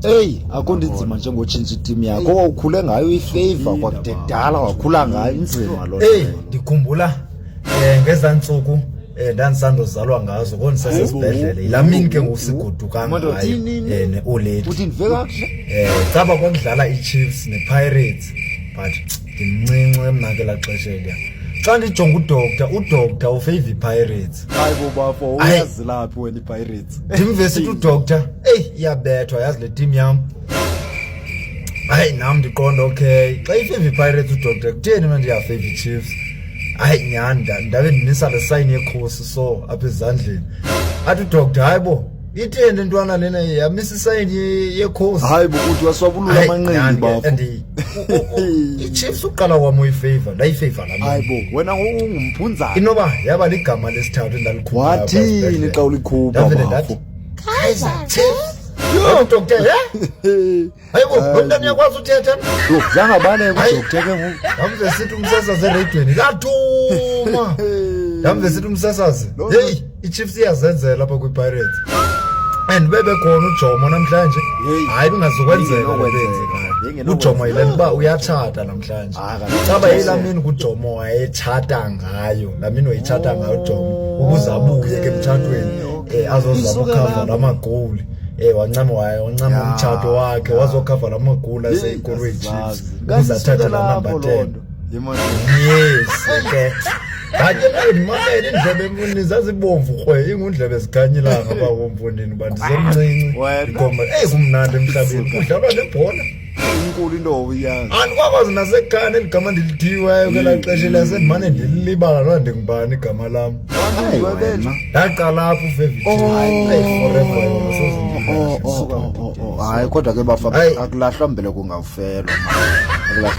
Eyi, akho nto inzima njengotshintsha itimu yakho owawukhule ngayo, ifeyiva kwakude kudala wakhula ngayo, inzima loo nto Eyi, leyo. ndikhumbula ngezaa ntsuku ndandisandozalwa ngazo kondisasesibhedlele, yilaa mini ke ngoku sigoduka Madoda, ngayo inini? ne-oledi. Uthi ndive kakuhle? Caba kwakudlala iChiefs nePirates, but ndimncinci mna ke laa xesha eliya. Xa ndijonga udoctor, udoctor ufeyiva iPirates. Hayi bo bafo, Hayi. uyazilaphi wena iPirates? Ndimve sithi udoctor, eyi, iyabethwa yazi le team yam. Hayi, nam ndiqonda, okay, xa ifeyiva iPirates udoctor, kutheni mna ndiyafeyiva iChiefs? Hayi nyhani, ndabe ndimisa le sayini yekhosi so apha ezandleni. Athi udoctor, hayi bo, itheni le ntwana lena yamisa isayini yekhosi? Hayi bo, uthi waswabulula Hayi, amanqindi nyhani ke, bafo. and iChiefs uqala kwam uyifeyiva, ndayifeyiva laa mini. Hayi bo, wena ngoku ungumphunzana. Inoba yaba ligama lesithathu endalikhupha Wathini apha esibhedlele. xa ulikhupha, Ndavele bafo? ndathi, Kaizer Chiefs. Doctor, he? Hayi bo, lo mntana uyakwazi uthetha. Yho, zange abaleke Hayi. udoctor ke ngoku. Ndamve sithi umsasazi ereyidweni, laduma. Ndamve sithi umsasazi, heyi, iChiefs iyazenzela apha kwiPirates. And bebekhona uJomo namhlanje. Heyi. Hayi, bingazukwenzeka le nto Yayingenokwenzeka. yenzekayo. Yayingenokwenzeka. UJomo yile nto uba uyatshata namhlanje. Ah, kaloku Caba uJomo. yilaa mini kuJomo wayetshata ngayo, laa mini wayetshata ngayo uJomo ukuze abuye ke emtshatweni, azozama Isuke ukhava lapho. la magowuli. Wancama wancama umtshato wakhe, wazokhava la magowuli aseyikolweni Chiefs ukuze athathe la number 10. Yes ke. Kanye naye ndimamele iindlebe emfundini zazibomvu krwe, ingundlebe zikhanyilanga uba womfundini uba ndisemncinci. Wena. Ndikhomba, eyi, kumnandi emhlabeni kudlalwa nebhola. Inkulu into uyazi. Andikwakwazi nasekhaya neli gama ndilithiweyo ke laa xesha eliya, sendimane ndililibala noba ndingubani igama lam. Hayi wena. Ndaqala apho ufevi. Hayi, forever yona soze Oh, ndiyilahla. oh, oh, oh, oh. Hayi kodwa ke bafa, Hayi. akulahlwa mbeleko kungafelwa. Akulahlwa.